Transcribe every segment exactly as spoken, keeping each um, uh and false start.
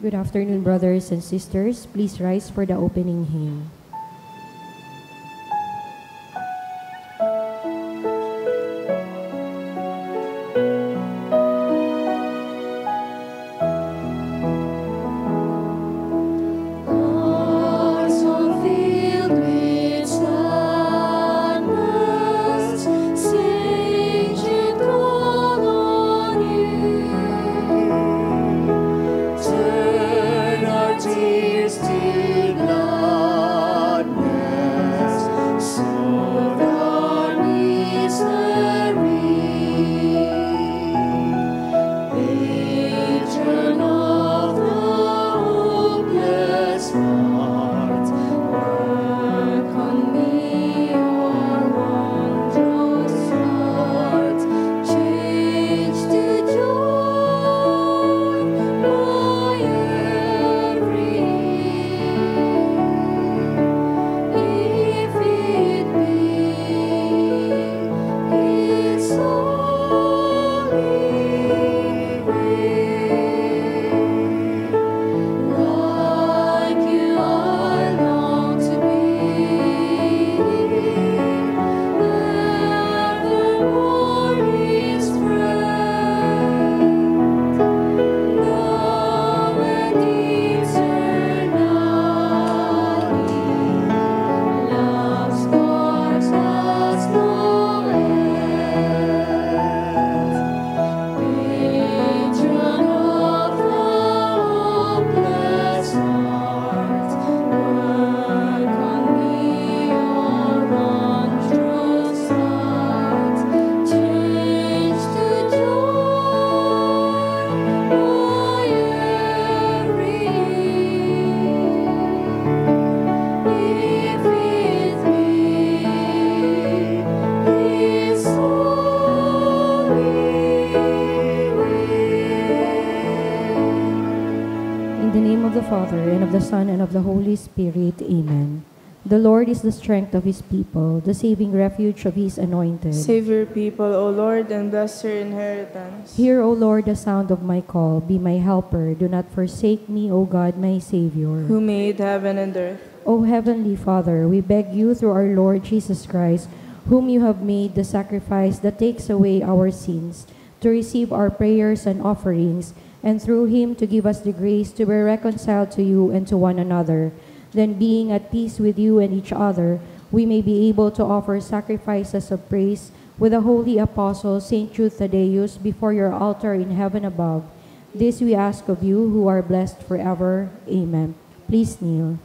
Good afternoon, brothers and sisters. Please rise for the opening hymn. In the name of the Father, and of the Son, and of the Holy Spirit. Amen. The Lord is the strength of his people, the saving refuge of his anointed. Save your people, O Lord, and bless your inheritance. Hear, O Lord, the sound of my call. Be my helper. Do not forsake me, O God, my Savior. Who made heaven and earth. O Heavenly Father, we beg you through our Lord Jesus Christ, whom you have made the sacrifice that takes away our sins, to receive our prayers and offerings, and through him to give us the grace to be reconciled to you and to one another. Then, being at peace with you and each other, we may be able to offer sacrifices of praise with the holy apostle Saint Jude Thaddeus before your altar in heaven above. This we ask of you, who are blessed forever. Amen. Please kneel.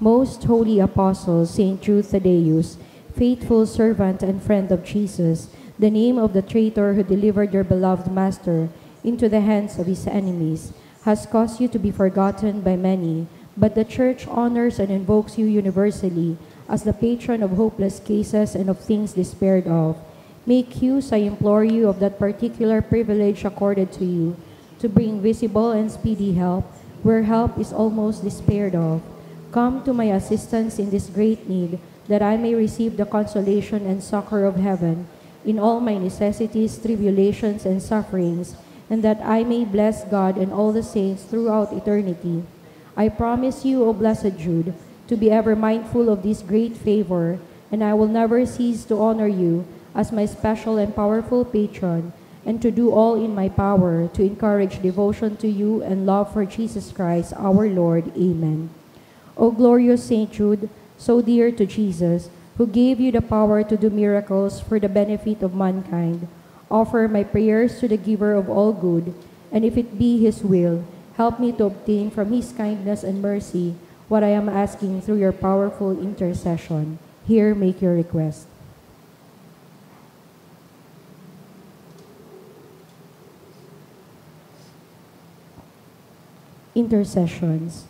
Most holy apostle Saint Jude Thaddeus, faithful servant and friend of Jesus, the name of the traitor who delivered your beloved master into the hands of his enemies, has caused you to be forgotten by many, but the Church honors and invokes you universally as the patron of hopeless cases and of things despaired of. Make use, I implore you, of that particular privilege accorded to you, to bring visible and speedy help where help is almost despaired of. Come to my assistance in this great need, that I may receive the consolation and succor of heaven in all my necessities, tribulations, and sufferings, and that I may bless God and all the saints throughout eternity. I promise you, O blessed Jude, to be ever mindful of this great favor, and I will never cease to honor you as my special and powerful patron, and to do all in my power to encourage devotion to you and love for Jesus Christ our Lord. Amen. O glorious Saint Jude, so dear to Jesus, who gave you the power to do miracles for the benefit of mankind, offer my prayers to the Giver of all good, and if it be His will, help me to obtain from His kindness and mercy what I am asking through your powerful intercession. Here, make your request. Intercessions.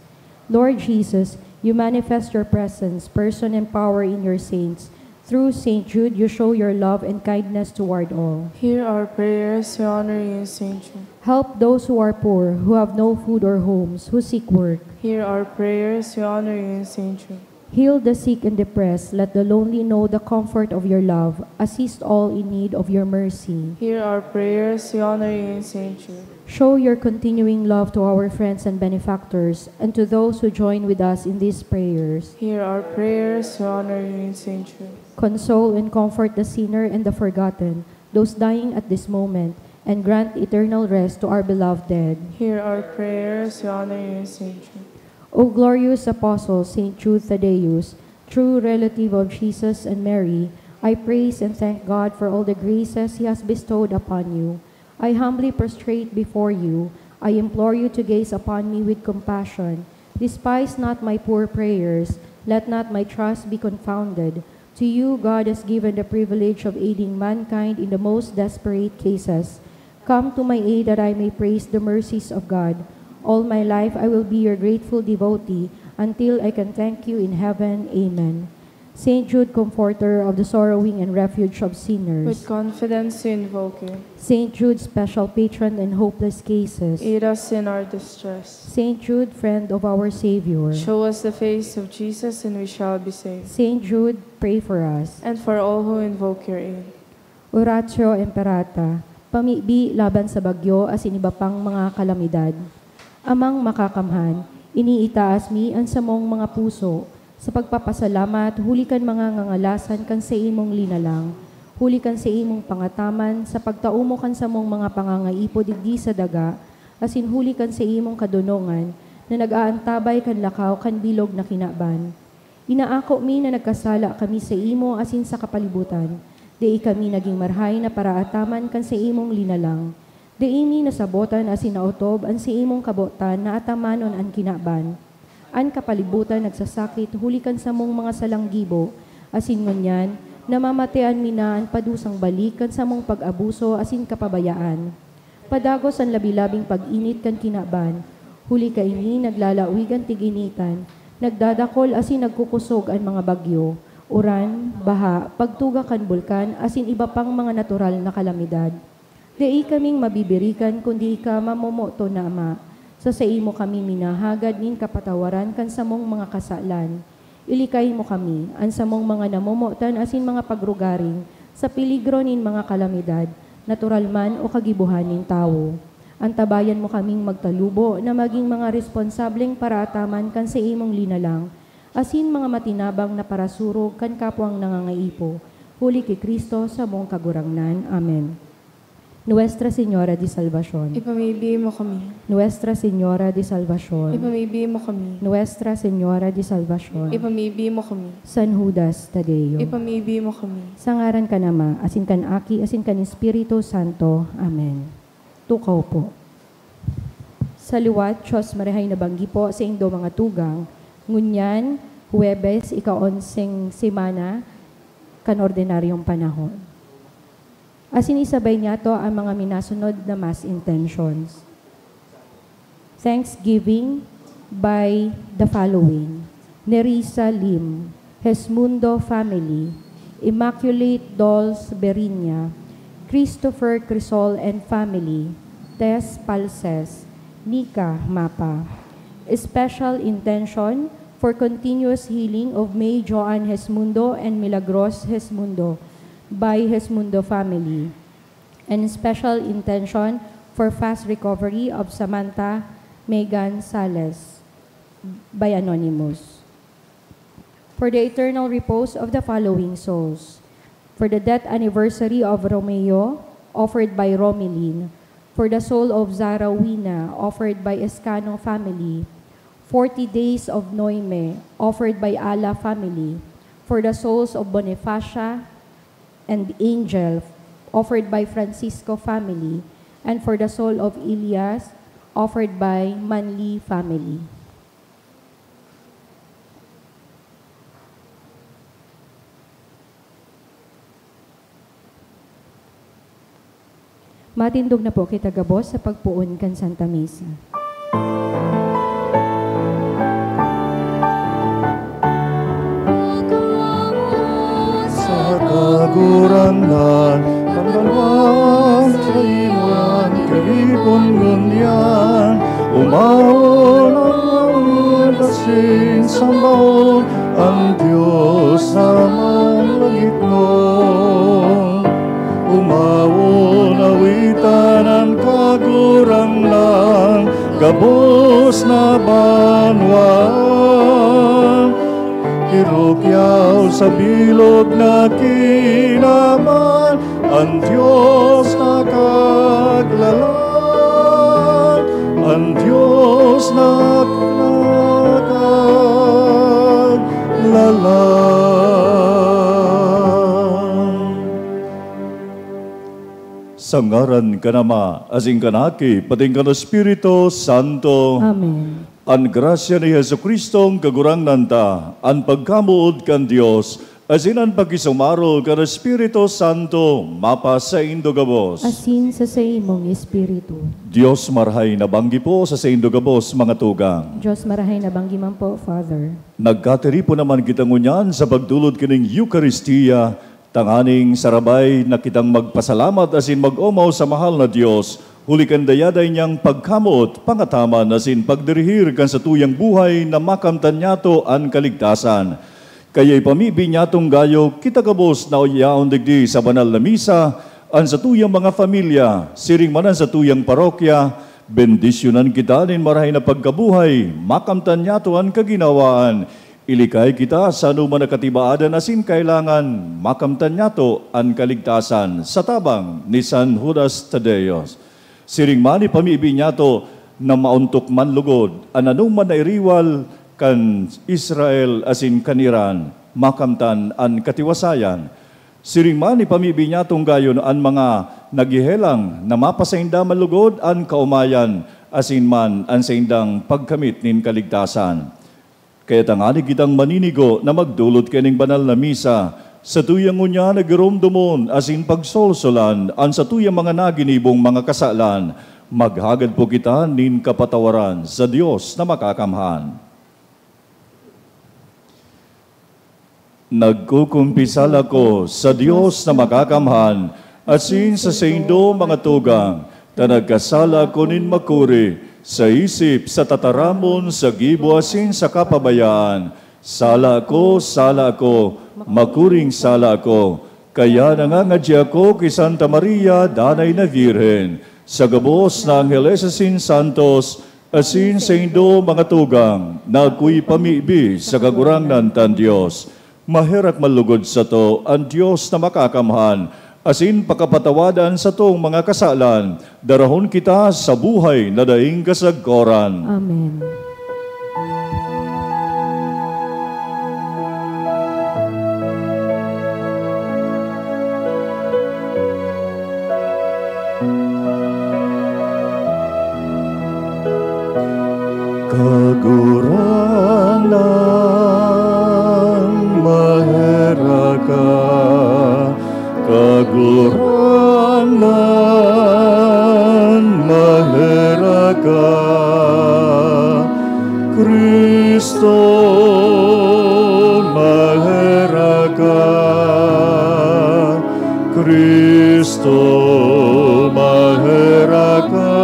Lord Jesus, you manifest your presence, person, and power in your saints. Through Saint Jude, you show your love and kindness toward all. Hear our prayers, we honor you, Saint Jude. Help those who are poor, who have no food or homes, who seek work. Hear our prayers, we honor you, Saint Jude. Heal the sick and depressed. Let the lonely know the comfort of your love. Assist all in need of your mercy. Hear our prayers. We honor you in Saint Jude. Show your continuing love to our friends and benefactors, and to those who join with us in these prayers. Hear our prayers. We honor you in Saint Jude. Console and comfort the sinner and the forgotten, those dying at this moment, and grant eternal rest to our beloved dead. Hear our prayers. We honor you in Saint Jude. O glorious Apostle, Saint Jude Thaddeus, true relative of Jesus and Mary, I praise and thank God for all the graces He has bestowed upon you. I humbly prostrate before you. I implore you to gaze upon me with compassion. Despise not my poor prayers. Let not my trust be confounded. To you, God has given the privilege of aiding mankind in the most desperate cases. Come to my aid that I may praise the mercies of God. All my life I will be your grateful devotee until I can thank you in heaven. Amen. Saint Jude, comforter of the sorrowing and refuge of sinners. With confidence we invoke you. Saint Jude, special patron in hopeless cases. Aid us in our distress. Saint Jude, friend of our Savior. Show us the face of Jesus and we shall be saved. Saint Jude, pray for us. And for all who invoke your aid. Oratio Imperata, pamibi laban sa bagyo asin iba pang mga kalamidad. Amang makakamhan, iniitaas mi an samong mga puso sa pagpapasalamat huli kan mga ngangalasan kan saimong linalang, huli kan saimong pangataman sa pagtao mo kan samong mga pangangaipo digdi sa daga, asin huli kan saimong kadonongan na nag-aantabay kan lakaw kan bilog na kinaban. Inaako mi na nagkasala kami saimo asin sa kapalibutan. Dai kami nagin marhay na paraataman kan saimong linalang. Dai mi nasabotan asin naotob an saimong kabotan na atamanon an kinaban. An kapalibutan nagsasakit huli kan samong mga salang gibo, asin ngunyan, namamatean mi na an padusang balik kan samong pag-abuso asin kapabayaan. Padagos an labi-labing pag-init kan kinaban, huli kaini naglalawig an tig-initan, nagdadakol asin nagkukosog an mga bagyo, uran, baha, pagtuga kan bulkan asin iba pang mga natural na kalamidad. Dai kaming mabibirikan kundi ika, mamomoton na Ama. Sa saimo kami minahagad nin kapatawaran kan samong mga kasalan. Ilikay mo kami, an samong mga namomotan asin mga pagrugaring, sa peligro nin mga kalamidad, natural man o kagibohan nin tawo. Antabayan mo kaming magtalubo na magin mga responsableng paraataman kan saimong linalang, asin mga matinabang na parasurog kan kapwang nangangaipo, huli ki Cristo, samong Kagurangnan. Amen. Nuestra Señora de Salvacion. Ipamibi mo kami. Nuestra Señora de Salvacion. Ipamibi mo kami. Nuestra Señora de Salvacion. Ipamibi mo kami. San Judas Tadeo. Ipamibi mo kami. Sa ngaran kan Ama, asin kan Aki, asin kan Espiritu Santo. Amen. Tukaw po. Sa liwat, Diyos marahay na banggi po sa indo mga tugang, ngunyan, Huwebes, ika-onseng semana kan ordinaryong panahon. Asin isabay niyato ang mga minasunod na mass intentions. Thanksgiving by the following: Nerissa Lim, Hesmundo family, Immaculate Dolls Berinya, Christopher Crisol and family, Tess Palses, Nika Mapa. Special intention for continuous healing of May Joan Hesmundo and Milagros Hesmundo by Hesmundo family. And special intention for fast recovery of Samantha Megan Sales by Anonymous. For the eternal repose of the following souls. For the death anniversary of Romeo, offered by Romelin. For the soul of Zara Wina, offered by Escano family. Forty Days of Noime, offered by Ala family. For the souls of Bonifacia and Angel, offered by Francisco family. And for the soul of Elias, offered by Manli family. Matindog na po kita gabos sa pagpoon kan Santa Misa. Sa Kagurangnan kan banwang saimo an tiripon ngunyan, umawon ang Sinsamon ang Dios sa mga langitnon. Umawon, awitan an Kagurangnan, gabos na banwaan. Irukyaw sa bilog na kinaban, an Dios na kaglalang, an Dios na kaglalang. Sa ngaran kan Ama, asin kan Aki, pati kan Espiritu Santo. Amen. An grasya ni Jesu-Cristong Kagurangnan ta, an pagkamoot kan Dios, asin an pakisumaro kan Espiritu Santo, mapasaindo gabos. Asin sa saimong espiritu. Dios marahay na banggi po sa saindo gabos, mga tugang. Dios marahay na banggi man po, Father. Nagkatiripon naman kita ngunyan sa pagdulot kining Eukaristia, tanganing sarabay na kitang magpasalamat asin mag-omaw sa mahal na Dios, huli kan dayaday niyang pagkamoot, pangataman asin pagdirihir kan satuyang buhay na makamtan niyato an kaligtasan. Kaya ipamibi niyatong gayo, kita gabos na yaon digdi sa banal na misa, an satuyang mga pamilya, siring man an satuyang parokya, bendisyonan kita nin marahay na pagkabuhay, makamtan niyato an kaginawaan, ilikay kita sa anoman na katibaadan asin kailangan, makamtan niyato an kaligtasan sa tabang ni San Judas Tadeo. Siring man ipamibi niyato na maontok man lugod an anoman na iriwal kan Israel asin kan Iran, makamtan an katiwasayan. Siring man ipamibi niyatong gayo an mga naghehelang na mapasainda man lugod an kaomayan asin man an saindang pagkamit nin kaligtasan. Kaya tanganing kitang maninigo na magdolot kaining banal na misa, satuyang ngunyan na giromdomon asin pagsolsolan an satuyang mga naginibong mga kasalan, maghagad po kita nin kapatawaran sa Dios na Makakamhan. Nagkukumpisal ako sa Dios na Makakamhan asin sa saindo, mga tugang, ta nagkasala ako nin makuri sa isip, sa tataramon, sa gibo asin sa kapabayaan. Sala ako, sala ako, makuring sala ako. Kaya nangangadyi ako ki Santa Maria, Danay na Birhen, sa gabos na angheles asin santos, asin saindo, mga tugang, na akoy pamibi sa Kagurangnan tang Dios. Maherak man lugod sato an Dios na Makakamhan, asin pakapatawad an satong mga kasalan, darahon kita sa buhay na daing kasagkoran. Amen. Kagurangnan, maherak ka. Kagurangnan, maherak ka. Cristo, maherak ka. Cristo, maherak ka.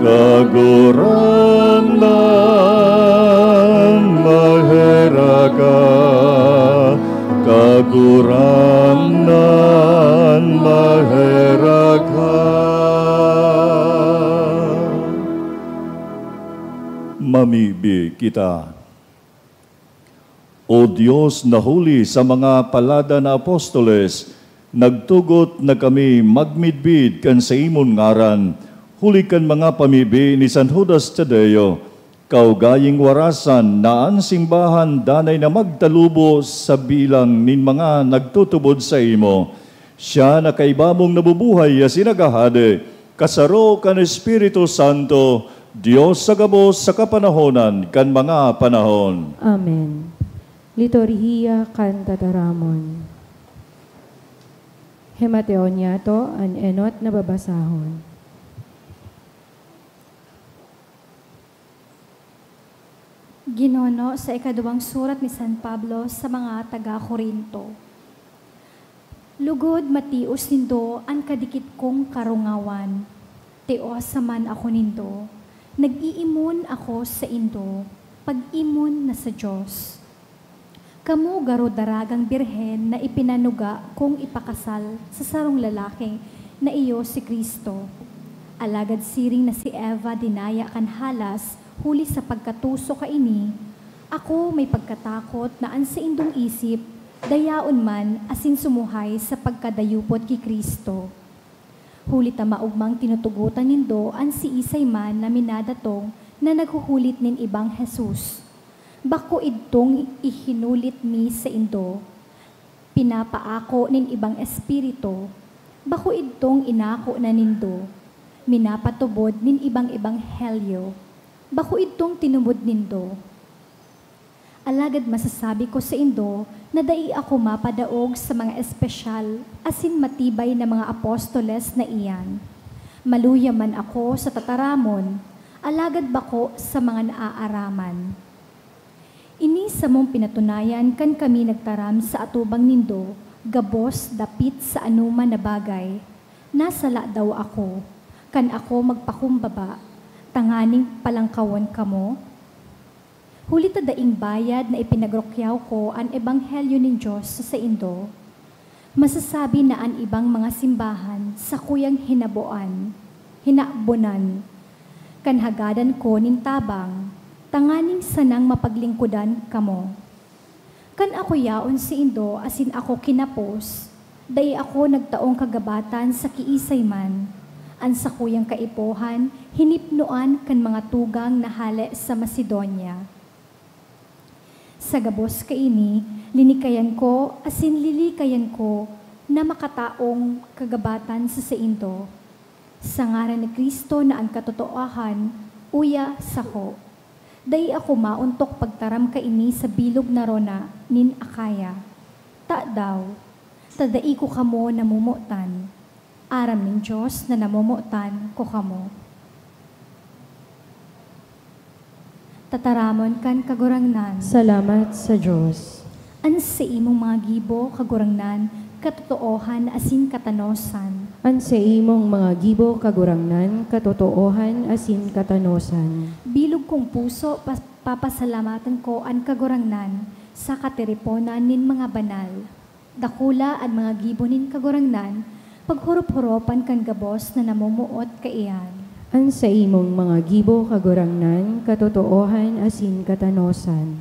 Kagurangnan, maherak ka. Kagurangnan, maherak ka. Mamibi kita. O Dios na huli sa mga palada na apostoles, nagtugot na kami magmidbid kan saimon ngaran, huli kan mga pamibi ni San Judas Tadeo, kaugaying warasan na an simbahan danay na magtalubo sa bilang nin mga nagtutubod saimo. Siya na kaiba mong nabubuhay asin naghahade, kasaro kan Espiritu Santo, Dios sa gabos sa kapanahonan kan mga panahon. Amen. Liturhiya kan Tataramon. Himateon niyato an enot na babasahon. Ginono sa ikaduwang surat ni San Pablo sa mga taga-Corinto. Lugod matios nindo an kadikit kong karungawan. Tiosa man ako nindo. Nag-iimon ako saindo, pag-imon na sa Dios. Kamo garo daragang birhen na ipinanuga kong ipakasal sa sarong lalaking na iyo si Cristo. Alagad siring na si Eva dinaya kan halas huli sa pagkatuso kaini, ako may pagkatakot na an saindong isip dayaon man asin sumuhay sa pagkadayupot ki Cristo. Huli ta maogmang tinutugotan nindo an siisay man na minadatong na naghuhulit nin ibang Jesus. Bako idtong ihinulit mi saindo, pinapaako nin ibang espiritu. Bako idtong inako na nindo, minapatubod nin ibang ebanghelyo. Bako idtong tinubod nindo. Alagad masasabi ko saindo na dai ako mapadaog sa mga espesyal asin matibay na mga apostoles na iyan. Maluya man ako sa tataramon, alagad bako sa mga naaaraman. Ini samong pinatunayan kan kami nagtaram sa atubang nindo, gabos dapit sa anoman na bagay. Nasala daw ako, kan ako magpakumbaba, tanganing palangkawon kamo? Huli ta daing bayad na ipinagrukyaw ko an ebanghelyo nin Dios sa saindo. Masasabi na an ibang mga simbahan sakuyang hinaboan, hinabonan, kan hagadan ko nin tabang, tanganing sanang mapaglingkodan kamo. Kan ako yaon saindo asin ako kinapos, dai ako nagtaong kagabatan sa kiisay man. An sakuyang kaipuhan hinipnoan kan mga tugang na hale sa Macedonia. Sa gabos kaini, linikayan ko asin lilikayan ko na makataong kagabatan sa saindo. Sa ngaran ni Cristo na an katotoohan, uya, sako. Dai ako maontok pagtaram kaini sa bilog na rona nin Acaya. Tadaw, ta dai ko kamo namomotan. Aram nin Dios na namomotan ko kamo. Tataramon kan Kagurangnan. Salamat sa Dios. An saimong mga gibo, Kagurangnan, katotoohan asin katanosan. An saimong mga gibo, Kagurangnan, katotoohan asin katanosan. Bilog kong puso, pas-, papasalamatan ko an Kagurangnan sa katiriponan nin mga banal. Dakula an mga gibo nin Kagurangnan, paghorop-horopan kan gabos na namomoot kaiyan. An saimong mga gibo, Kagurangnan, katotoohan asin katanosan.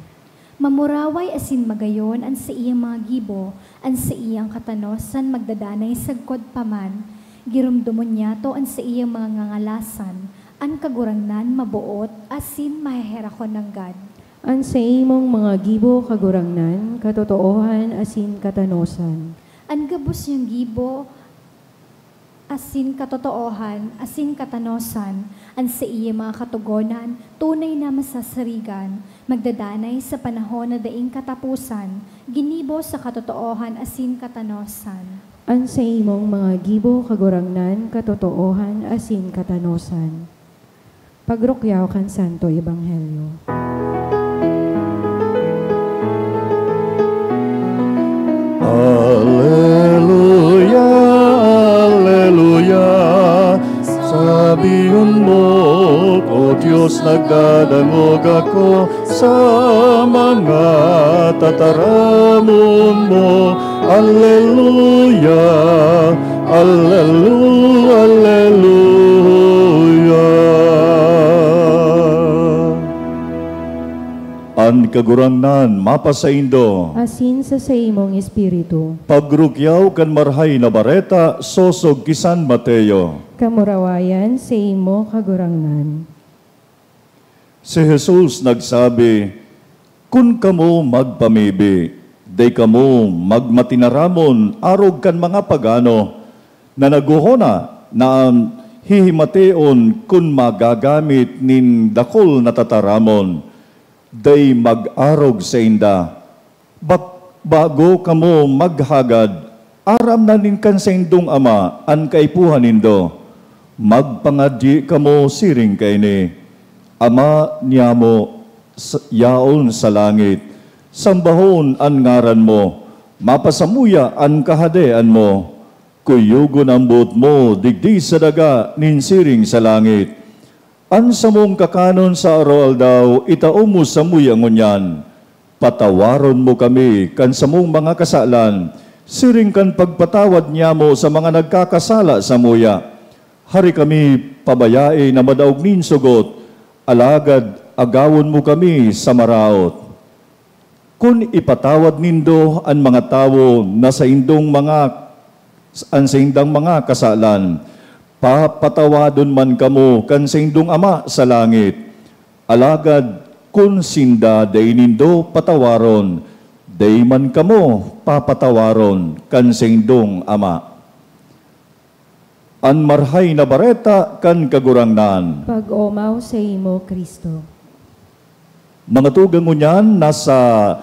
Mamuraway asin magayon an saiyang mga gibo, an saiyang katanosan magdadanay sagkod pa man. Giromdomon niyato an saiyang mga ngangalasan, an Kagurangnan maboot asin maheherakon nanggad. An saimong mga gibo, Kagurangnan, katotoohan asin katanosan. An gabos niyang gibo, asin katotoohan, asin katanosan, an saiyang mga katogonan, tunay na masasarigan, magdadanay sa panahon na daing kataposan, ginibo sa katotoohan asin katanosan. An saimong mga gibo, Kagurangnan, katotoohan asin katanosan. Pagrukyaw kan Santo Ebanghelyo. Aleluya, aleluya. Sabihon mo, O Dios, nagdadangog ako sa mga tataramon mo. Aleluya, alelu-, aleluya. An Kagurangnan mapasaindo. Asin sa saimong espiritu. Pagrukyaw kan Marahay na Bareta sosog ki San Mateo. Kamurawayan saimo, Kagurangnan. Si Jesus nagsabi, "Kun kamo magpamibi, dai kamo magmatinaramon arog kan mga pagano na naghohona na an hihimateon kun magagamit nin dakul na tataramon, dai mag-arog sainda." Bak-, bago kamo maghagad, aram na nin kan saindong Ama an kaipuhan nindo. Magpangadyi kamo siring kaini, "Ama niamo sa, yaon sa langit, sambahon an ngaran mo, mapasamuya an kahadean mo, kuyogon an boot mo digdi sa daga nin siring sa langit." An samong kakanon sa aroaldaw, itao mo samuya ngunyan. Patawaron mo kami kan samong mga kasalan, siring kan pagpatawad nyamo sa mga nagkakasala samuya. Hari kami pabayae na madaog nin sugot, alagad agawon mo kami sa maraot. Kun ipatawad nindo an mga tawo na saindong mga, an saindang mga kasalan, papatawadon man kamo kan saindong Ama sa langit. Alagad kun sinda dai nindo patawaron, dai man kamo papatawaron kan saindong Ama. An Marahay na Bareta kan Kagurangnan. Pag-omaw saimo, Cristo. Mga tugang, ngunyan, nasa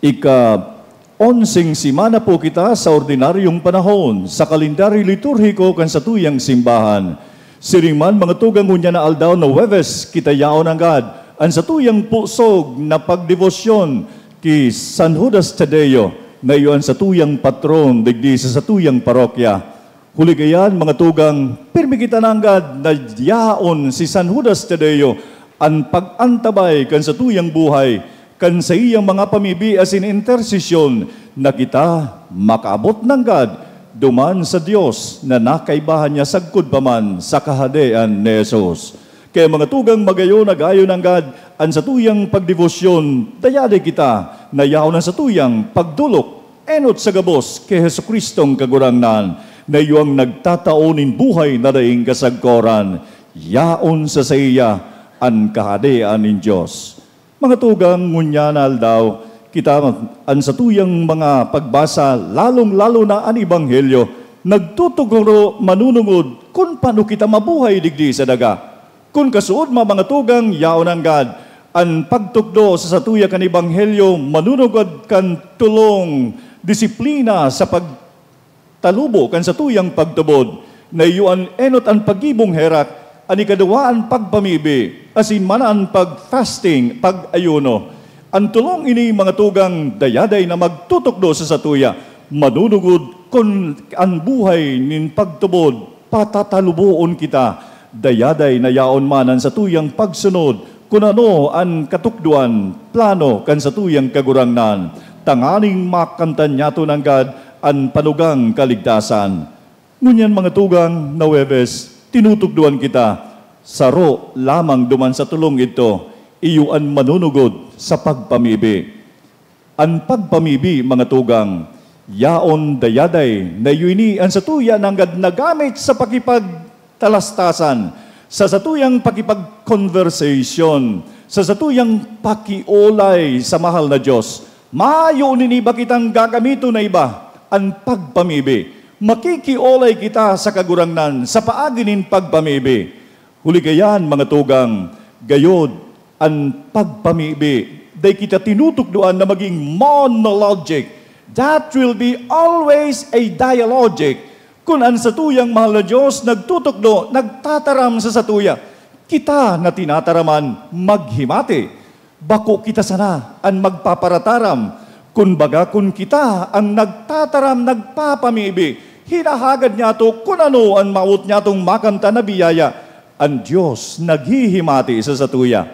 ika-onseng semana po kita sa ordinaryong panahon, sa kalendaryo liturhiko kan satuyang simbahan. Siring man, mga tugang, ngunyan na aldaw na Huwebes, kita yaon nanggad an satuyang pusog na pagdebosyon ki San Judas Tadeo, na iyo an satuyang patron digdi sa satuyang parokya. Huli kaiyan, mga tugang, pirmi kita nanggad na yaon si San Judas Tadeo an pag-antabay kan satuyang buhay, kan saiyang mga pamibi asin intersesyon, na kita makaabot nanggad duman sa Dios na nakaibahan niya sagkod pa man sa Kahadean ni Jesus. Kaya, mga tugang, magayon na gayo nanggad an satuyang pagdebosyon, dayadi kita na yaon an satuyang pagdolok enot sa gabos ki Jesu-Cristong Kagurangnan, na iyo an nagtatao nin buhay na daing kasagkoran. Yaon sa saiya an Kahadean nin Dios. Mga tugang, ngunyan na aldaw, kita an satuyang mga pagbasa, lalong-lalo na an Ebanghelyo, nagtutugro manunungod kun paano kita mabuhay digdi sa daga. Kun kasuodma, mga tugang, yaon nanggad an pagtukdo sa satuya kan Ebanghelyo manunungod kan tolong disiplina sa pagtalubo kan satuyang pagtubod, na iyo an enot an paggibong herak, an ikaduwa an pagpamibi, asin man an pag-fasting, pag-ayuno. An tolong ini, mga tugang, dayaday na magtutukdo sa satuya manunungod kun an buhay nin pagtubod patataluboon kita. Dayaday na yaon man an satuyang pagsunod kun ano an katukdoan, plano kan satuyang Kagurangnan, tanganing makamtan niyato nanggad an panugang kaligtasan. Ngunyan, mga tugang, na Huwebes, tinutukdoan kita saro lamang duman sa tolong idto, iyo an manunugod sa pagpamibi. An pagpamibi, mga tugang, yaon dayaday na iyo ini an satuya nanggad nagamit sa pakipagtalastasan, sa satuyang pakipag-conversation, sa satuyang pakiolay sa mahal na Dios. Mayo nin iba kitang gagamiton na iba, an pagpamibi. Makikiolay kita sa Kagurangnan sa paagi nin pagpamibi. Huli kaiyan, mga tugang, gayod an pagpamibi, dai kita tinutukdoan na magin monologic. That will be always a dialogic. Kun an satuyang mahal na Dios nagtutukdo, nagtataram sa satuya, kita na tinataraman maghimati. Bako kita sana an magpaparataram. Kun baga, kun kita an nagtataram, nagpapamibi, hinahagad niyato kun ano an mawot niyatong makamtan na biyaya, an Dios naghihimati sa satuya.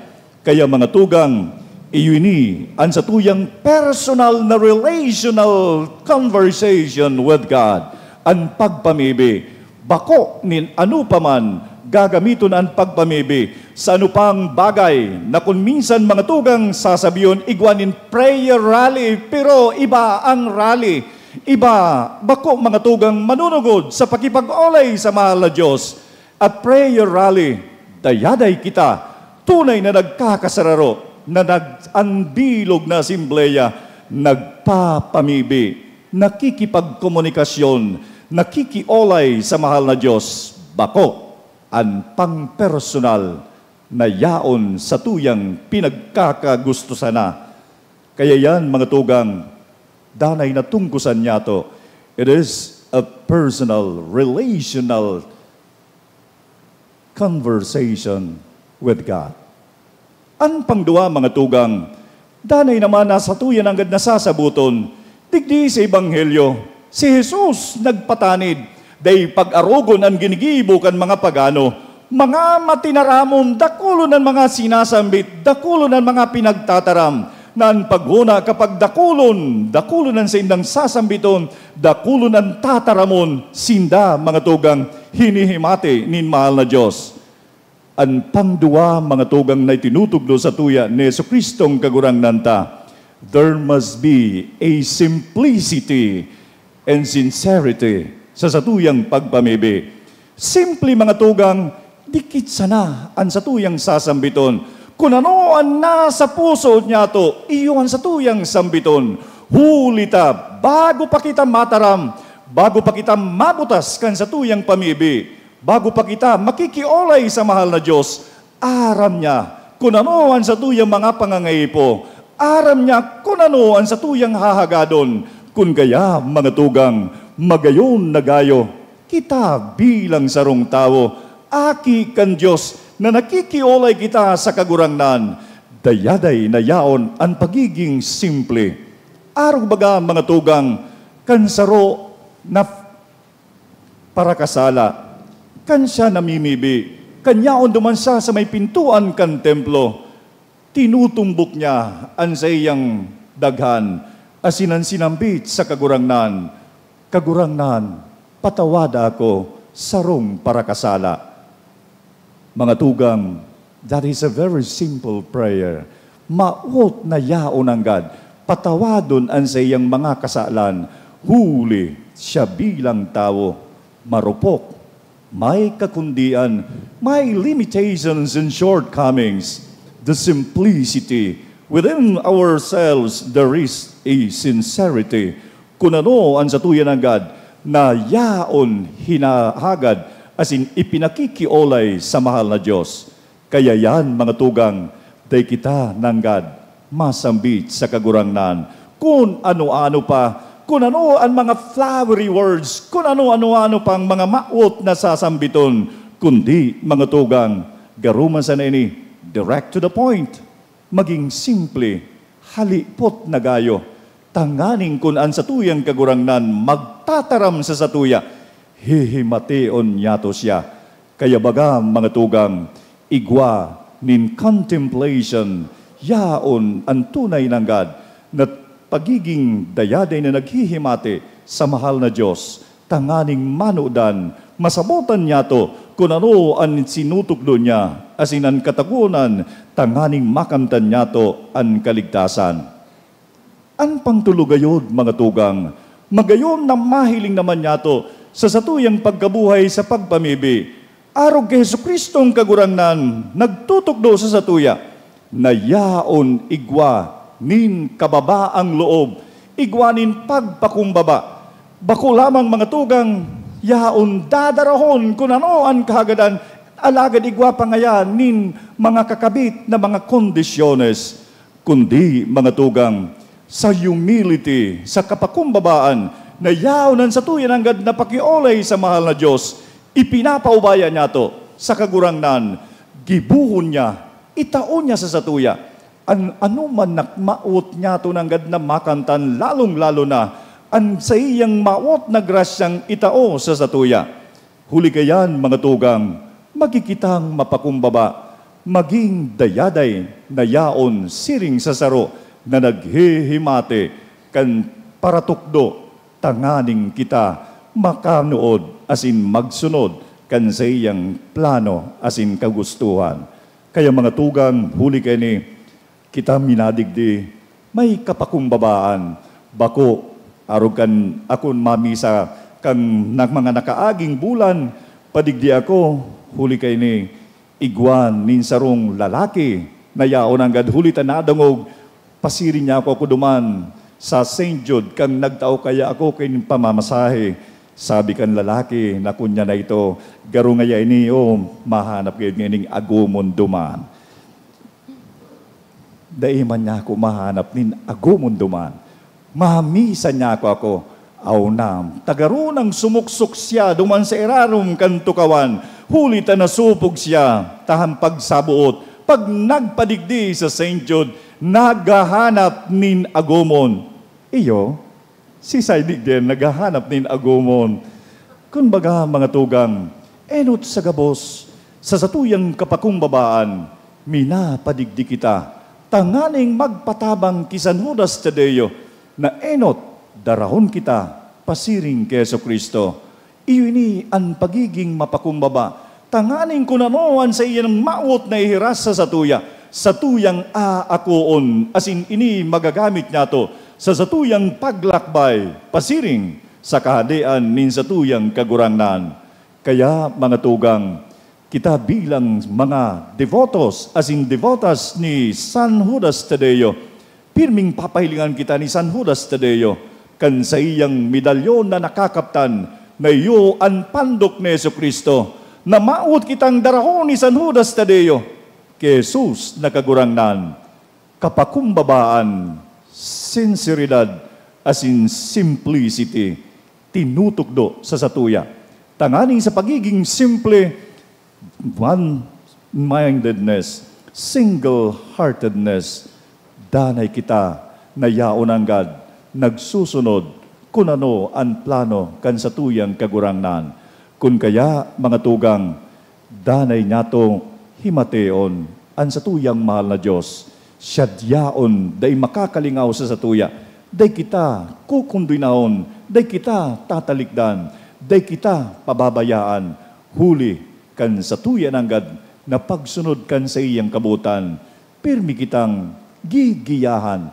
Kaya, mga tugang, iyo ini an satuyang personal na relational conversation with God, an pagpamibi. Bako nin ano pa man gagamiton an pagpamibi sa ano pang bagay na kun minsan, mga tugang, sasabihon igwa nin prayer rally, pero iba ang rally. Iba, bako, mga tugang, manunugod sa pakipag-olay sa mahal na Dios. At prayer rally, dayaday kita, tunay na nagkakasararo, na nag-, an bilog na asembleya nagpapamibi, nakikipagkomunikasyon, nakikiolay sa mahal na Dios. Bako an pangpersonal na yaon satuyang pinagkakagusto sana. Kaya yan, mga tugang, danay na tungkosan niyato. It is a personal, relational conversation with God. An pangduwa, mga tugang, danay naman na satuya nanggad nasasaboton, digdi sa Ebanghelyo, si Jesus nagpatanid, dai pag-arogon an ginigibo kan mga pagano, Mga matinaramon, dakulon an mga sinasambit, dakulon an mga pinagtataram, na an paghona kapag dakulon, dakulon an saindang sasambiton, dakulon an tataramon, sinda, mga tugang, hinihimati nin mahal na Dios. An pangduwa, mga tugang, na itinutugdo satuya ni Jesu-Cristong Kagurangnan ta, there must be a simplicity and sincerity sa satuyang pagpamibi. Simple, mga tugang, dikit sana an satuyang sasambiton. Kun ano an nasa puso niyato, iyo an satuyang sambiton. Huli ta, bago pa kita mataram, bago pa kita mabutas kan satuyang pamibi, bago pa kita makikiolay sa mahal na Dios, aram niya kun ano an satuyang mga pangangaipo. Aram niya kun ano an satuyang hahagadon. Kun kaya, mga tugang, magayon na gayo, kita bilang sarong tawo, aki kan Dios na nakikiolay kita sa Kagurangnan, dayaday na yaon an pagiging simple. Arog baga, mga tugang, kan saro na parakasala, kan siya namimibi, kan yaon duman siya sa may pintoan kan templo, tinutumbok niya an saiyang daghan asin an sinambit sa Kagurangnan, "Kagurangnan, patawada ako, sarong parakasala." Mga tugang, that is a very simple prayer. Mawot na yaon nanggad patawadon an saiyang mga kasalan, huli siya bilang tawo, marupok, may kakundian, may limitations and shortcomings. The simplicity, within ourselves, there is a sincerity. Kun ano an satuya nanggad na yaon hinahagad asin ipinakikiolay sa mahal na Dios. Kaya yan, mga tugang, dai kita nanggad masambit sa Kagurangnan kun ano-ano pa, kun ano an mga flowery words, kun ano-ano-ano pang mga mawot na sasambiton, kundi, mga tugang, garo man sana ini, direct to the point. Maging simple, halipot na gayo, tanganing kun an satuyang Kagurangnan magtataram sa satuya, hihimation niyato siya. Kaya baga, mga tugang, igwa nin contemplation, yaon an tunay nanggad na pagiging dayaday na naghihimati sa mahal na Dios, tanganing manudan, masabotan niyato kun ano an sinutukdo niya, asin an katagonan tanganing makamtan niyato an kaligtasan. An pangtulugayod, mga tugang, magayon na mahiling naman niyato sa satuyang pagkabuhay sa pagpamibi. Arog ki Jesu-Cristong Kagurangnan, nagtutukdo sa satuya na yaon igwa nin kababaang loob, igwa nin pagpakumbaba. Bako lamang, mga tugang, yaon dadarahon kun ano an kahagadan, alagad igwa pa ngaya nin mga kakabit na mga kondisyones. Kundi, mga tugang, sa humility, sa kapakumbabaan, na yaon an satuya nanggad na pakiolay sa mahal na Dios, ipinapaubaya niyato sa Kagurangnan, gibohon niya, itao niya sa satuya an anoman na mawot niyato nanggad na makamtan, lalong-lalo na an saiyang mawot na grasyang itao sa satuya. Huli kaiyan, mga tugang, magigitang mapakumbaba, magin dayaday na yaon siring sa saro na naghihimati kan paratukdo, tanganing kita makanood asin magsunod kan saiyang plano asin kagustohan. Kaya, mga tugang, huli kaini, kita minadigdi, may kapakumbabaan. Bako, arog kan akon mamisa kan na-, mga nakaaging bulan, padigdi ako, huli kaini, igwa nin sarong lalaki na yaon nanggad huli ta nadangog, pasiring niya ako, ako duman sa Saint Jude, kan nagtao kaya ako kin pamamasahe. Sabi kan lalaki na kun niya na ito, "Garo ngaya ini, o mahanap gayod ngaining agomon duman." Dai man niya ako mahanap nin agomon duman. Mamisa niya ako, ako. Aw na, ta garo nang sumuksok siya duman sa irarom kan tukawan, huli ta nasopog siya, ta an pagsaboot, pag nagpadigdi sa Saint Jude, naghahanap nin agomon. Iyo, si Saint Jude naghahanap nin agomon. Kun baga, mga tugang, enot sa gabos, Sa satuyang kapakumbabaan, minapadigdi kita tanganing magpatabang ki San Judas Tadeo na enot darahon kita pasiring ki Jesu-Cristo. Iyo ini an pagiging mapakumbaba, tanganing kun ano an saiyang mawot na ihiras sa satuya, satuyang aakoon, asin ini magagamit niyato sa satuyang paglakbay pasiring sa Kahadean nin satuyang Kagurangnan. Kaya, mga tugang, kita bilang mga devotos asin devotas ni San Judas Tadeo, pirming papahilingan kita ni San Judas Tadeo kan saiyang medalyon na nakakaptan na iyo an pandok ni Jesu-Cristo, na mawot kitang darahon ni San Judas Tadeo ki Jesus na Kagurangnan. Kapakumbabaan, sinseridad, asin simplicity, tinutukdo sa satuya. Tanganing sa pagiging simple, one-mindedness, single-heartedness, danay kita na yaon nanggad nagsusunod kun ano an plano kan satuyang Kagurangnan. Kun kaya, mga tugang, danay niyato himateon an satuyang mahal na Dios. Siya yaon dai makakalingaw sa satuya. Dai kita kukunduynahon, dai kita tatalikdan, dai kita pababayaan. Huli kan satuya nanggad na pagsunod kan saiyang kabotan, pirmi kitang gigiyahan,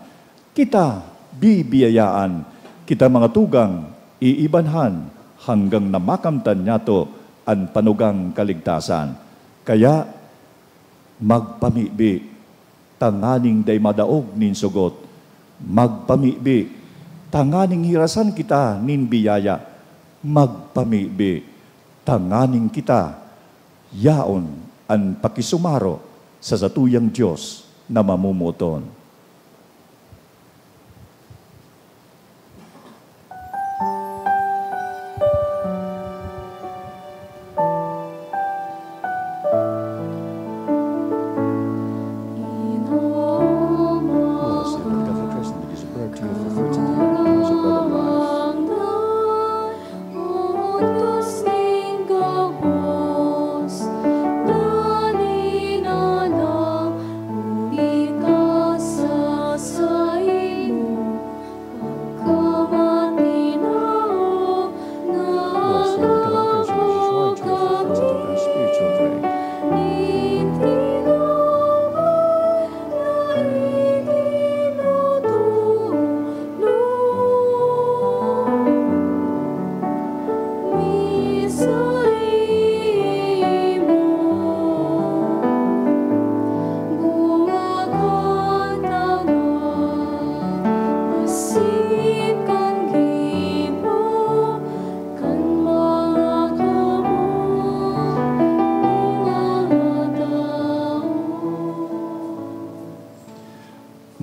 kita bibiyayaan, kita mga tugang iibanhan hanggang na makamtan niyato an panugang kaligtasan. Kaya, magpamibi tanganing dai madaog nin sugot. Magpamibi tanganing hirasan kita nin biyaya. Magpamibi tanganing kita yaon an pakisumaro sa satuyang Dios na mamomoton.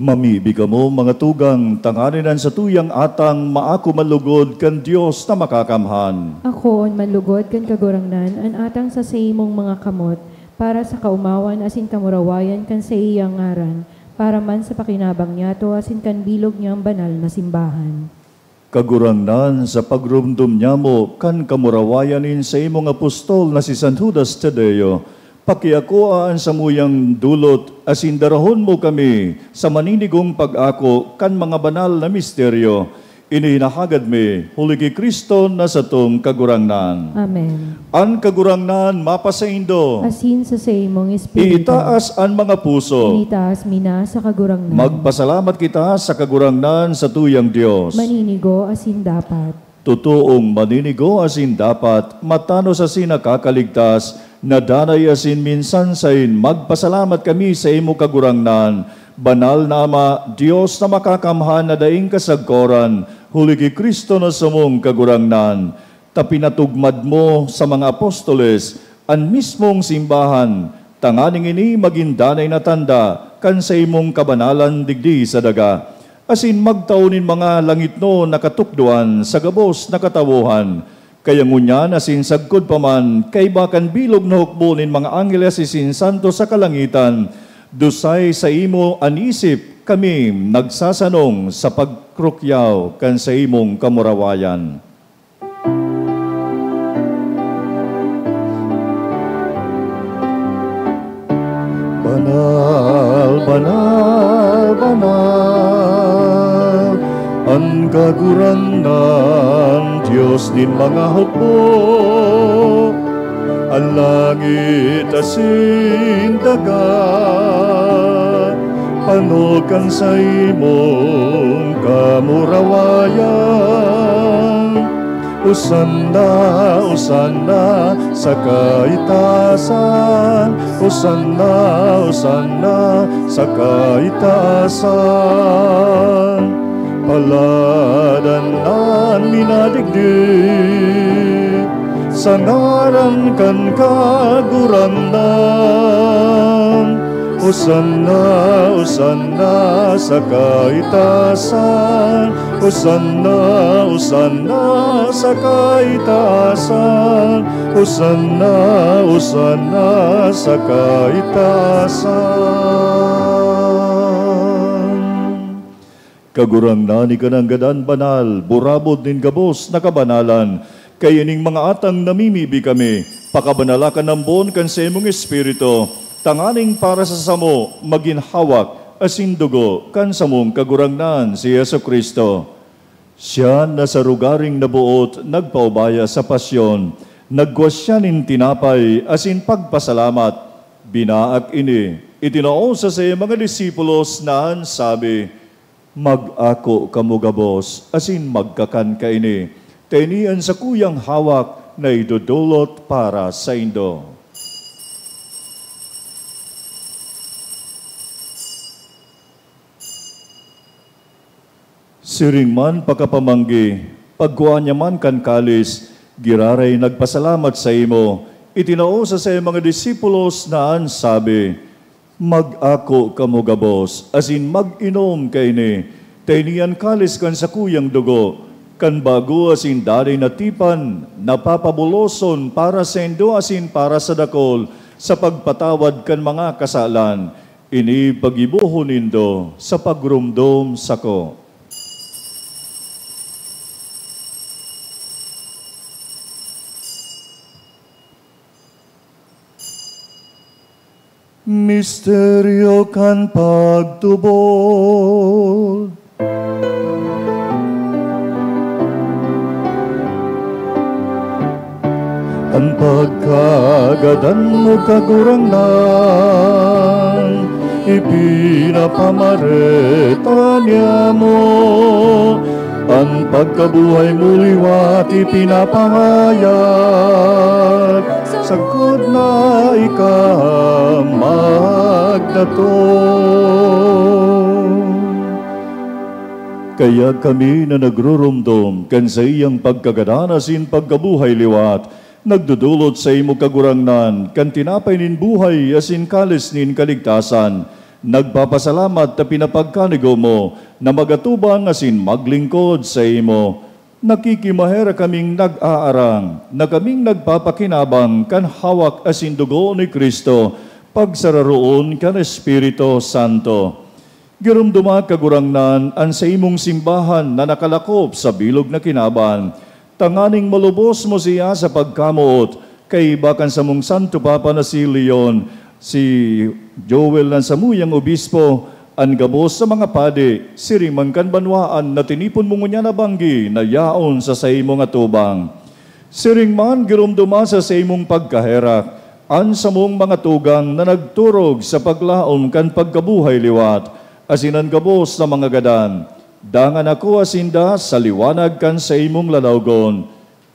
Mamibi kamo, mga tugang, tanganing an satuyang atang maako manlugod kan Dios na Makakamhan. Akoon manlugod kan Kagurangnan an atang sa saimong mga kamot, para sa kaomawan asin kamurawayan kan saiyang ngaran, para man sa pakinabang niyato asin kan bilog niyang banal na simbahan. Kagurangnan, sa pagromdom nyamo kan kamurawayan nin saimong apostol na si San Judas Tadeo, pakiakoa an samuyang dolot asin darahon mo kami sa maninigong pag-ako kan mga banal na misteryo. Ini hinahagad mi huli ki Cristo na satong Kagurangnan. Amen. An Kagurangnan mapasaindo. Asin sa saimong espiritu. Iitaas an mga puso. Initaas mi na sa Kagurangnan. Magpasalamat kita sa Kagurangnan, satuyang Dios. Maninigo asin dapat. Totoong maninigo asin dapat, matanos asin nakakaligtas, na danay asin minsan sain magpasalamat kami sa imo, Kagurangnan. Banal na Ama, Dios na Makakamhan na daing kasagkoran, huli ki Cristo na samong Kagurangnan. Ta pinatugmad mo sa mga apostoles an mismong simbahan, tanganing ini magin danay na tanda kan saimong kabanalan digdi sa daga, asin magtao nin mga langitnon na katukdoan sa gabos na katawohan. Kaya ngunyan asin sagkod pa man, kaiba kan bilog na hukbo nin mga angeles asin santo sa kalangitan, dusay saimo an isip, kami nagsasanong sa pagkrukyaw kan saimong kamurawayan. nin mga hukbo, an langit asin daga, panog kan saimong kamurawayan. Osanna, osanna sa kaitaasan, osanna, osanna sa kaitaasan. Paladan an minadigdi sa ngaran kan Kagurangnan. Osanna, osanna sa kaitaasan. Osanna, osanna sa kaitaasan. Osanna, osanna sa kaitaasan. Kagurangnan, ika an gadan banal, burabod nin gabos na kabanalan. Kaya ning mga atang namimibi kami, pakabanala kan ambon kan saimong Espiritu, tanganing para sa samo magin hawak asin dugo kan samong Kagurangnan, si Jesu-Cristo. Siya na sa rogaring naboot nagpaubaya sa pasyon, nagkua siya nin tinapay asin pagpasalamat, binaak ini, itinao sa saiyang mga disipulos na an sabi, "Mag-ako kamo gabos asin magkakan kaini, ta ini an sakuyang hawak na idodolot para saindo." Siring man pakapamanggi, pagkua niya man kan kalis, giraray nagpasalamat saimo, itinao sa saiyang mga disipulos na an sabi, "Mag-ako kamo gabos, asin mag-inom kaini, ta ini an kalis kan sakuyang dugo, kan bago asin danay na tipan, na papabuloson para saindo asin para sa dakul, sa pagpatawad kan mga kasalan. Ini paggibohon nindo sa pagromdom sako." Misteryo kan pagtubod. An pagkagadan mo, Kagurangnan, ipinapamareta niamo. An pagkabuhay mo liwat ipinapahayag, sagkod na ika magdatong. Kaya kami na nagruromdom kan saiyang pagkagadan asin pagkabuhay liwat, nagdodolot saimo, Kagurangnan, kan tinapay nin buhay asin kalis nin kaligtasan. Nagpapasalamat ta pinapagkanigo mo na mag-atubang asin maglingkod saimo. Nakikimaherak kaming nag-aarang na kaming nagpapakinabang kan hawak asin dugo ni Cristo, pagsararoon kan Espiritu Santo. Giromdoma, Kagurangnan, an saimong simbahan na nakalakop sa bilog na kinaban, tanganing malubos mo siya sa pagkamoot, kaiba kan samong Santo Papa na si Leon, si Joel na samuyang obispo, an gabos sa mga padi, siring man kan banwaan na tinipon mo ngunyan na banggi na yaon sa saimong atubang. Siring man, giromdoma sa saimong pagkaherak an samong mga tugang na nagturog sa paglaom kan pagkabuhay liwat, asin an gabos na mga gadan. Dangan ako asinda sa liwanag kan saimong lalawgon.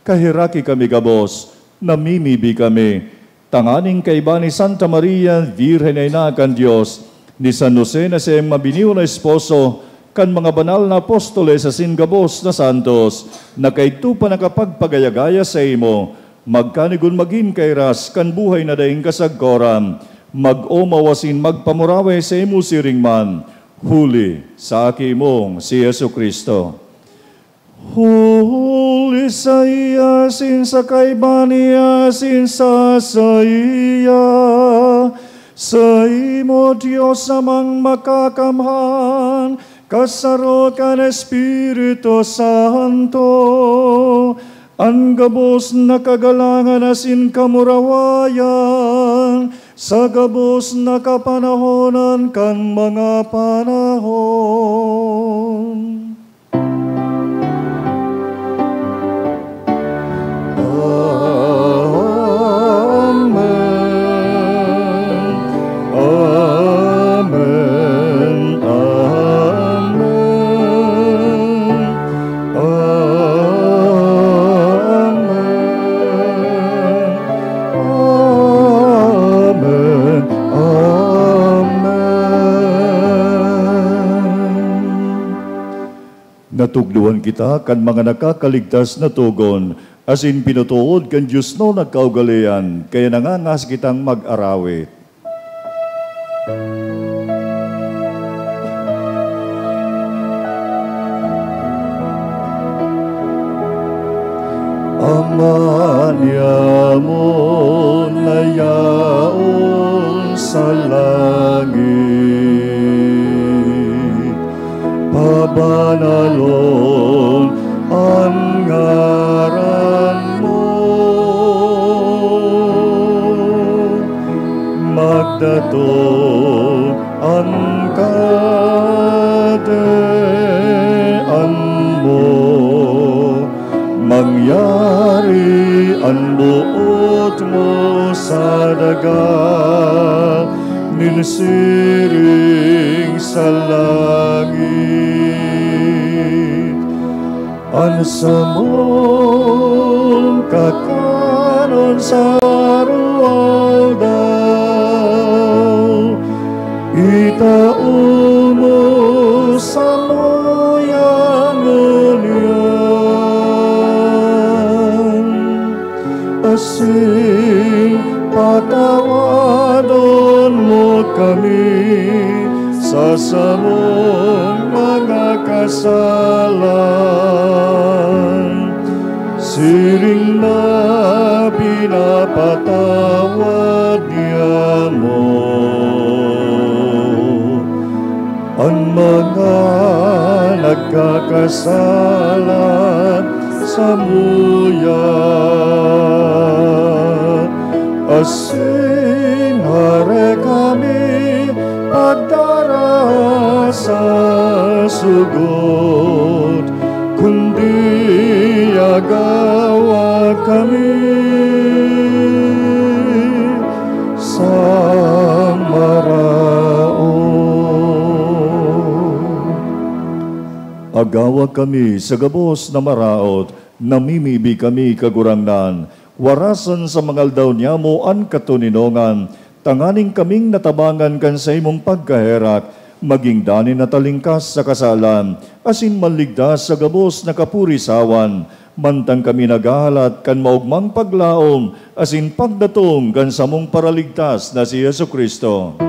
Kaheraki kami gabos, namimibi kami, tanganing kaiba ni Santa Maria, Birhen na Ina kan Dios, ni San Jose na saiyang mabiniyo na esposo, kan mga banal na apostoles asin gabos na santos, na kaidto pa nakapagpagaya-gaya saimo, magkanigon magin kairas kan buhay na daing kasagkoran, mag-omaw asin magpamuraway saimo siring man, huli sa Aki mong si Jesu-Cristo. Huli saiya, asin sa kaiba niya, asin sa saiya, saimo, Dios Amang Makakamhan, kasaro kan Espiritu Santo, an gabos na kagalangan asin kamurawayan, sa gabos na kapanahonan kan mga panahon. Tukdoan kita kan mga nakakaligtas na togon, asin pinutood kan diosnon na kaugalean, kaya nangangaso kitang mag-arawit. Ama niamo na yaon sa langit, pabanalon an ngaran mo, magdatong an Kahadean mo, mangyari an boot mo sa daga nin siring sa langit. An samong kakanon sa aroaldaw, itao mo samuya ngunyan, asin patawadon mo kami sa samong mga kasalan, siring na pinapatawad niamo an mga nagkakasala samuya. Asin hare kami pagdara sa sugot, kundi agawa kami sa maraot. Agawa kami sa gabos na maraot, namimibi kami, Kagurangnan, warasan sa mga aldaw niamo an katoninongan, tanganing kaming natabangan kan saimong pagkaherak, maging danay na talingkas sa kasalan, asin manligtas sa gabos na kapurisawan, mantang kami naghahalat kan maogmang paglaom asin pagdatong kan samong Paraligtas na si Jesu-Cristo.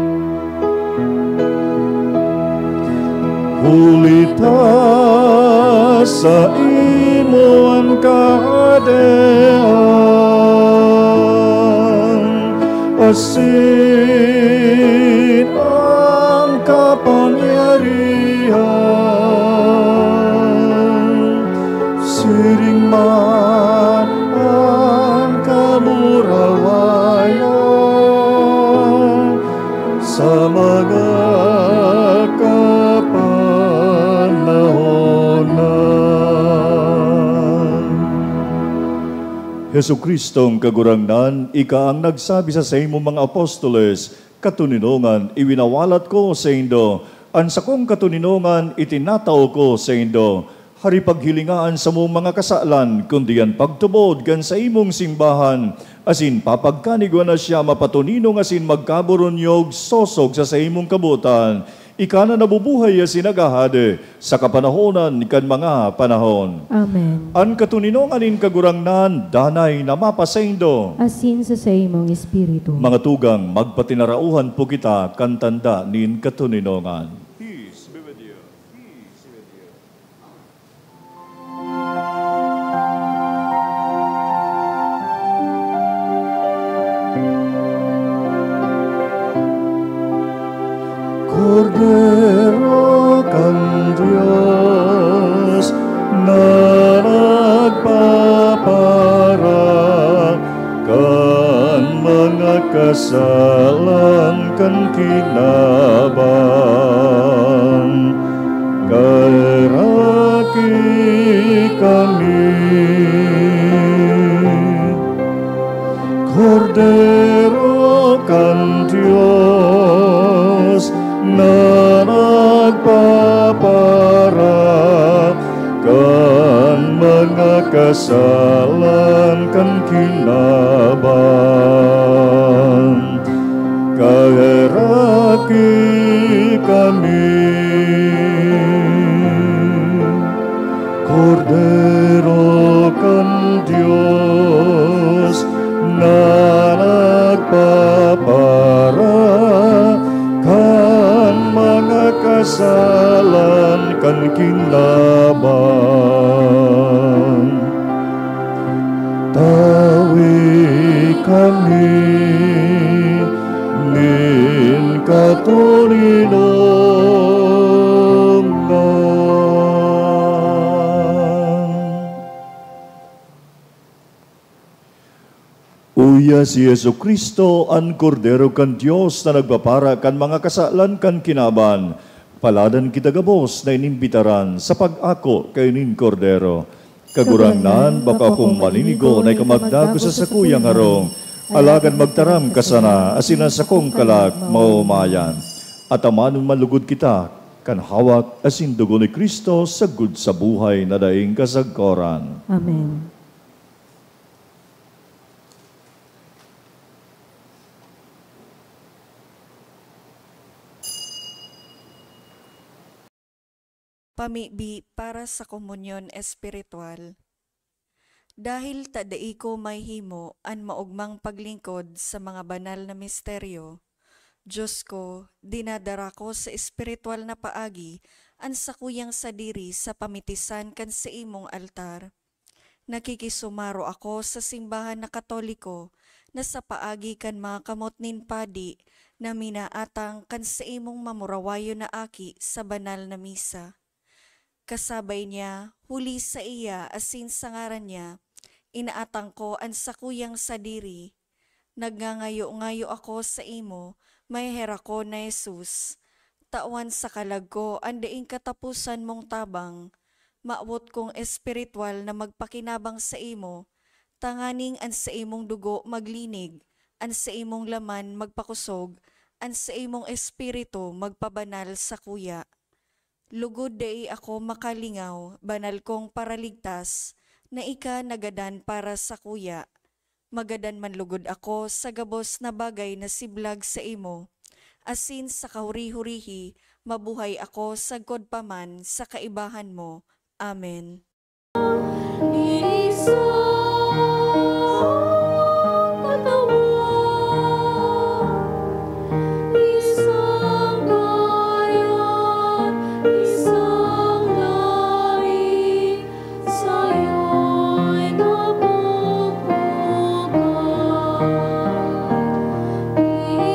Huli ta saimo an Kahadean asin an kapangyarihan, siring man an kamurawayan sa mga kapanahonan. Jesu-Cristong Kagurangnan, ika an nagsabi sa saimong mga apostoles, "Katoninongan iwinawalat ko saindo, an sakong katoninongan itinatao ko saindo." Hari, paghilinga an samong mga kasalan, kundi an pagtubod kan saimong simbahan, asin papagkanigwa na siya mapatoninong asin magkaburunyog sosog sa saimong kabotan. Ika na nabubuhay asin naghahade sa kapanahonan kan mga panahon. Amen. An katoninongan nin Kagurangnan danay na mapasaindo. Asin sa saimong espiritu. Mga tugang, magpatinarauhan po kita kan tanda nin katoninongan. Peace be with you. Peace be with you. Kordero kan Dios na nagpapara kan mga kasalan kan kinaban, kaheraki kami. Kordero kan Dios na nagpapara kan mga kasalan kan kinaban, kaheraki kami. Kordero kan Dios na nagpapara kan mga kasalan kan kinaban. Tawi kami nin katoninongan. Uya si Jesu-Cristo, an Kordero kan Dios na nagpapara kan mga kasalan kan kinaban. Paladan kita gabos na inimbitaran sa pag-ako kaini nin Kordero. Kagurangnan, bako akong malinigo na ika magdagos sa sakuyang harong, alagad magtaram ka sana asin an sakong kalag maomayan. At amanon man lugod kita kan hawak asin dugo ni Cristo sagkod sa buhay na daing kasagkoran. Amen. Pamibi para sa komunyon espiritual. Dahil ta dai ko mahimo an maogmang paglingkod sa mga banal na misteryo, Diyos ko, dinadara ko sa espiritual na paagi an sakuyang sadiri sa pamitisan kan saimong altar. Nakikisumaro ako sa simbahan na Katoliko na sa paagi kan mga kamot nin padi na minaatang kan saimong mamurawayon na aki sa banal na misa. Kasabay niya, huli saiya asin sa ngaran niya, inaatang ko an sakuyang sadiri. Nagngangayo-ngayo ako saimo, maheherak ko na Jesus. Tawan sa kalag ko an daing kataposan mong tabang. Mawot kong espirituwal na magpakinabang saimo, tanganing an saimong dugo maglinig, an saimong laman magpakosog, an saimong espiritu magpabanal sakuya. Lugod dai ako makalingaw, banal kong Paraligtas, na ika nagadan para sakuya. Magadan man lugod ako sa gabos na bagay na siblag saimo, asin sa kahuri-hurihi mabuhay ako sagkod pa man sa kaibahan mo. Amen. Isang katawan, isang bayan, isang lahi, sayo'y napupunan.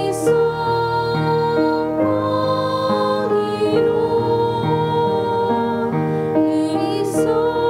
Isang Panginoon, isang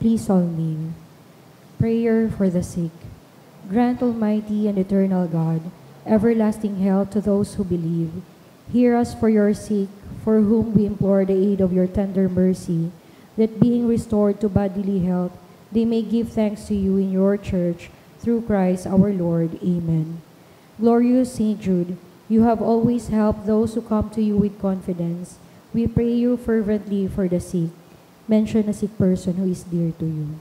Please all kneel. Prayer for the sick. Grant, Almighty and eternal God, everlasting health to those who believe. Hear us for your sick, for whom we implore the aid of your tender mercy, that being restored to bodily health, they may give thanks to you in your church, through Christ our Lord. Amen. Glorious Saint Jude, you have always helped those who come to you with confidence. We pray you fervently for the sick. Mention a sick person who is dear to you.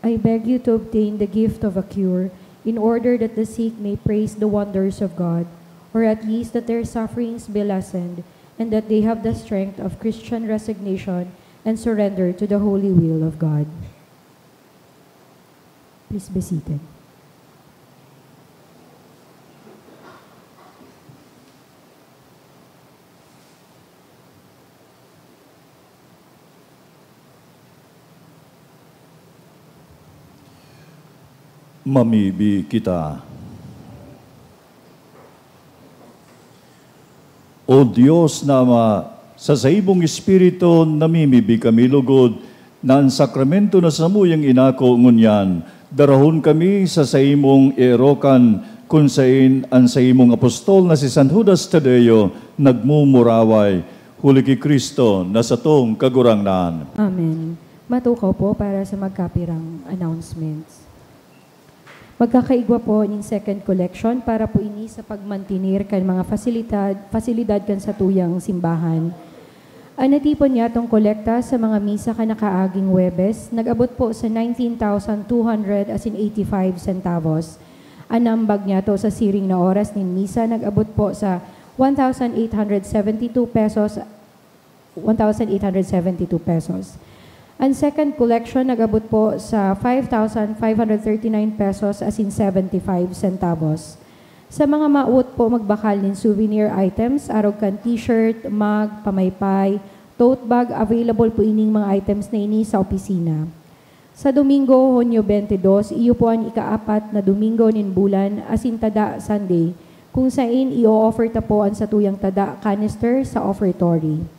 I beg you to obtain the gift of a cure, in order that the sick may praise the wonders of God, or at least that their sufferings be lessened, and that they have the strength of Christian resignation and surrender to the holy will of God. Please be seated. Mamibi kita. O Dios na Ama, sa saimong Espiritu namimibi kami lugod na an sakramento na samuyang inako ngunyan, darahon kami sa saimong eerokan, kun saen an saimong apostol na si San Judas Tadeo nagmumuraway, huli ki Cristo na satong Kagurangnan. Amen. Matukaw po para sa magkapirang announcements. Magkakaigwa po nin second collection para po ini sa pagmantener kan mga fasilidad, fasilidad kan satuyang simbahan. An natipon niyatong kolekta sa mga misa kan nakaaging Huwebes nag-abot po sa nineteen thousand two hundred asin eighty-five centavos. An naambag niyato sa siring na oras nin misa nag-abot po sa one thousand eight hundred seventy-two pesos, one thousand eight hundred seventy-two pesos. An second collection nag-abot po sa five thousand five hundred thirty-nine pesos asin seventy-five centavos. Sa mga mawot po magbakal nin souvenir items, arog kan t-shirt, mug, pamaypay, tote bag, available po ining mga items na ini sa opisina. Sa Domingo, Hunyo twenty-two, iyo po an ikaapat na Domingo nin bulan, asin Tada Sunday, kung saen i-o-offer ta po an satuyang tada canister sa offertory.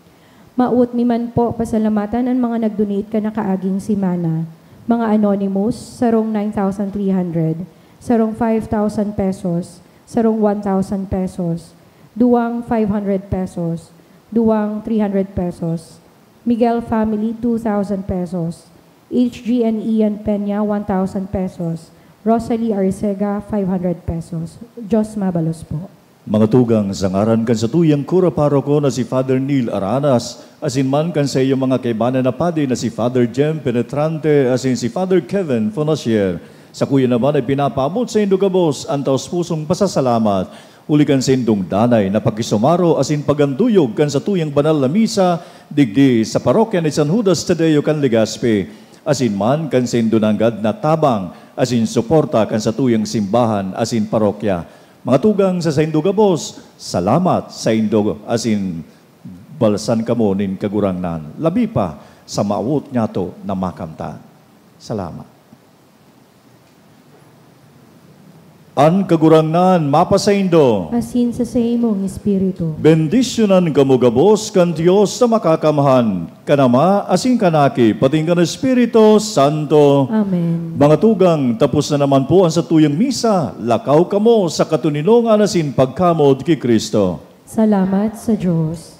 Mawot mi man po pasalamatan an mga nag-donate kan nakaaging semana. Mga anonymous, sarong nine thousand three hundred, sarong five thousand pesos, sarong one thousand pesos, duwang five hundred pesos, duwang three hundred pesos, Miguel family, two thousand pesos, H G and Ian Peña, one thousand pesos, Rosalie Arcega, five hundred pesos. Dios mabalos po. Mga tugang, sa ngaran kan satuyang kura paroko na si Father Neil Aranas, asin man kan saiyang mga kaibanan na padi na si Father Jem Penetrante asin si Father Kevin Fonasier, sakuya naman ay pinapaabot saindo gabos an taos-pusong pasasalamat, huli kan saindong danay na pakisumaro asin paganduyog kan satuyang banal na misa digdi sa parokya ni San Judas Tadeo kan Legazpi, asin man kan saindo nanggad na tabang asin suporta kan satuyang simbahan asin parokya. Mga tugang, sa saindo gabos, salamat saindo asin balsan kamo nin Kagurangnan, labi pa sa mawot niyato na makamtan. Salamat. An Kagurangnan mapasaindo. Asin sa saimong espiritu. Bendisyonan kamo gabos kan Dios na Makakamhan, kan Ama asin kan Aki, pati kan Espiritu Santo. Amen. Mga tugang, tapos na naman po ang satuyang misa. Lakaw kamo sa katoninongan asin pagkamod ki Cristo. Salamat sa Dios.